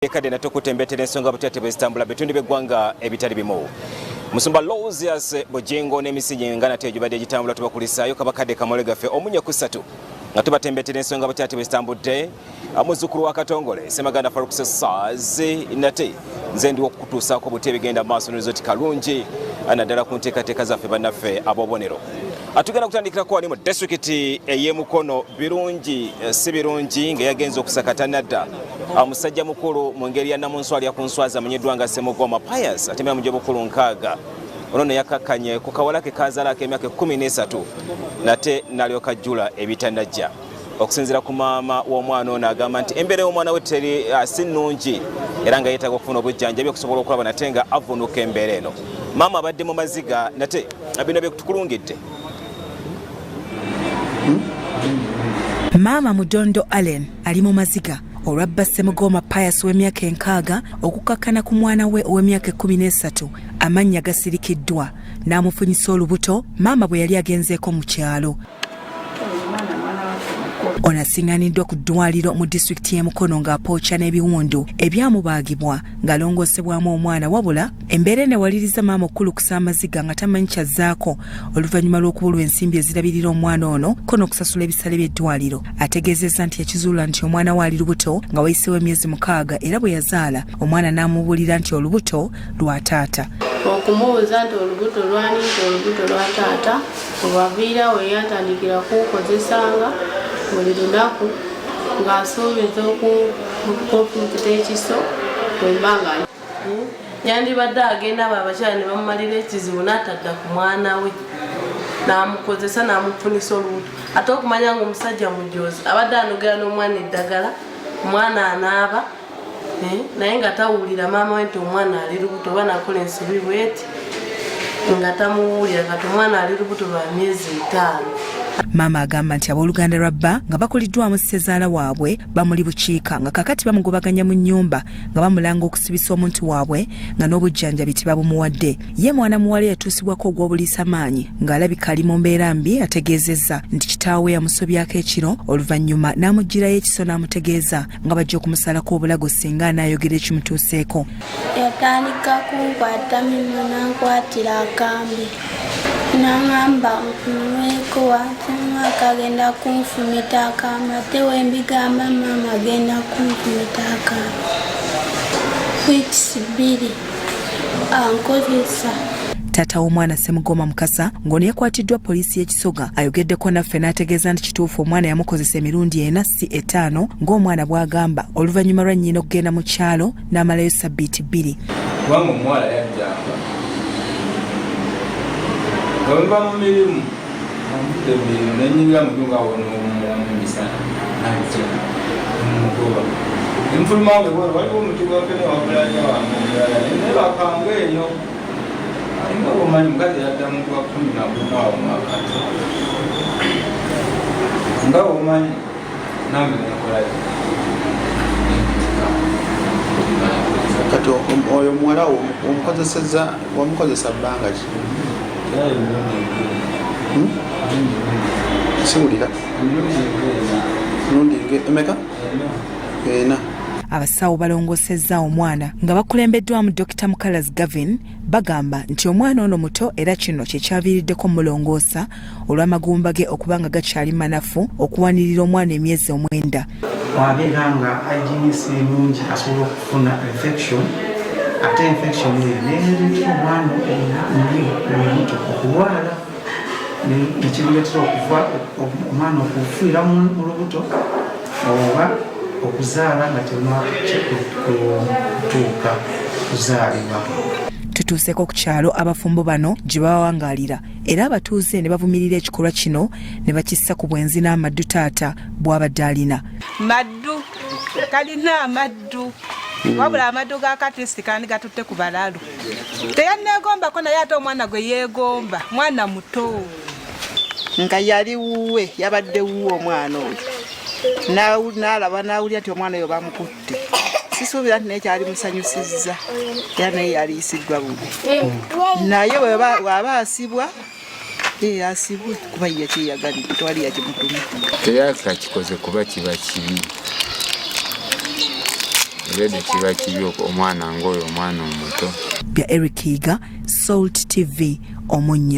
Kadde nate okutembetera ensonga butya bwe zitambula bitundu by'eggwanga ebitali bimu. Musumba Aloysius Bugingo n'emisingi nga nate egibadde egitambula tubakulisaayo kabakadde kamole gaffe omunya ku ssatu nga tubatembetera ensonga butya bwe zitambudde. Muzzukulu wa Katongole Ssemaganda Faruk Saazi nate nze ndiwo okukutuusaako buti ebigenda mu maaso n'olizoti kalungi naddala ku nteekateeka zaffe bannaffe ab'obubonero. Tugenda kutandikirako wali mu disitulikiti ey'e Mukono. Birungi si birungi nga yagenze okusaka tanadda. Musajja mukulu mu ngeri ya namunswa alya ku nswazi amanyiddwa nga Ssemugoma Pius atemera mu gy'obukulu 60. Ono ne yakakkanye ku kawala ke kazaala ak'emyaka 13 nate n'alyoka ajjula ebitanajja. Okusinziira ku maama w'omwana ono agamba nti embeera y'omwana we teri si nnungi era nga yeetaaga okufuna obujjanjabi okusobola okulaba nate nga avvuunuka embeera eno. Maama abadde mu maziga nate bino bye tukulungidde. Maama Mudondo Allen ali mu maziga olwa bba Ssemugoma Pius w'emyaka 60 okukakkana ku mwana we ow'emyaka 13 amannya gasirikiddwa n'amufunyisa olubuto maama bwe yali agenzeeko mu kyalo. Ono asiŋŋaaniddwa ku ddwaliro mu disitulikiti y'e Mukono ng'apooca n'ebiwundu ebyamubaagibwa ng'alongoosebwamu omwana, wabula embeera eno ewaliriza maama okukulukusa amaziga nga tamanyi kyazzaako oluvannyuma lw'okubulwa ensimbi ezirabirira omwana ono ko n'okusasula ebisale by'eddwaliro. Ategeezezza nti yakizuula nti omwana we ali lubuto nga wayiseewo emyezi 6 era bwe yazaala omwana n'amubuulira nti olubuto lwa taata. Okumubuuza nti olubuto lwani, nti olubuto lwa taata, olwaviirawo yantandikira kunkozesanga buli lunaku ng'asuubiza okunfumita ekiso bwe mba nga Yandibadde agenda abo abakyala ne bamumalira ekizibu n'atadda ku mwana we n'amukozesa n'amufunisa olubuto, ate okumanya nga omusajja mujozi abadde anogera n'omwana eddagala, omwana anaaba naye nga tawulira maama we nti omwana ali lubuto oba nakola ensobi bweti nga tamuwulira kati omwana ali lubuto lwa myezi 5. Maama agamba nti abooluganda lwa bba nga bakuliddwamu ssezaala waabwe bamuli bukiika nga kakati bamugobaganya mu nnyumba nga bamulanga okusibisa omuntu waabwe nga n'obujjanjabi tebabumuwadde. Ye mwana muwala yatuusibwako ogw'obuliisamaanyi ng'alabika ali mu mbeera mbi ategeezezza nti kitaawe yamusobyako ekiro oluvannyuma n'amuggyirayo ekiso n'amutegeeza nga bajja okumusalako obulago singa anaayogera ekimutuuseeko. Yatandika kunkwata mimwa n'ankwatira akambe n'aŋŋamba nyweko wansi agenda kunfumita akambe, ate wembigamba maama agenda kunfumita akambe. Wiiki 2 ankozesa. Taata w'omwana Ssemugoma Mukasa ng'ono yakwatiddwa poliisi y'Ekisoga ayogeddeko naffe n'ategeeza nti kituufu omwana yamukozesa emirundi 4 si 5 ng'omwana bw'agamba oluvannyuma lwa nnyina okugenda mu kyalo n'amalayo sabbiiti 2. Kubanga omuwala yajjanga nga bwe nva mu mirimu, nvudde mu mirimu nenyingira mu ddunga awo n'owummulamu emisana, najja nemugoba nenfulumange. Waliwo omuti gwa ffene wabulanya wange omulala nenebakanga eyo alinga omanyi mukazi yadda mu gwa 11 awo mwakati nga omanyi nange nenkolayo. Kati oyo omuwala omukozeseza, wamukozesa bbanga ki? Siwulira. Mirundi emeka? Ena. Abasawo balongoosezza omwana nga bakulembeddwamu Dr Mukalas Gavin bagamba nti omwana ono muto era kino kye kyaviiriddeko mulongoosa olw'amagumba ge okuba nga gakyali manafu okuwanirira omwana emyezi 9. Wabeera nga hygiene si nnungi, asobola okufuna infection, ate infection eyo nereetera omwana olubuto okulwala, nekimuleetera okuva omwana okufiira mu lubuto oba okuzaala nga kutuuka kuzaalibwa. Tutuuseeko ku kyalo abafumbo bano gye babawangaalira era abatuuze ne bavumirira ekikolwa kino ne bakissa ku bwenzi n'amaddu taata bw'abadde alina. Maddu, kalina amaddu, wabula amaddu ga katisi kandi gatutte ku balalu. Teyanneegombako naye ate omwana gwe yeegomba mwana muto. Nga yali wuwe, yabadde wuwe omwana oyo, n'alaba n'awulira nti omwana oyo bamukutte, sisuubira nti naye kyali musanyusizza era naye yaliyisiddwa bubi. Naye bw'aba asibwa, asibwe kuba ye yakyeyagalidde, tewali yakimutumye. Teyakakikoze kuba kiba kibi. Already kiba kibi omwana ng'oyo, omwana omuto. Bya Eric Iga, Salt TV, Omunnyo.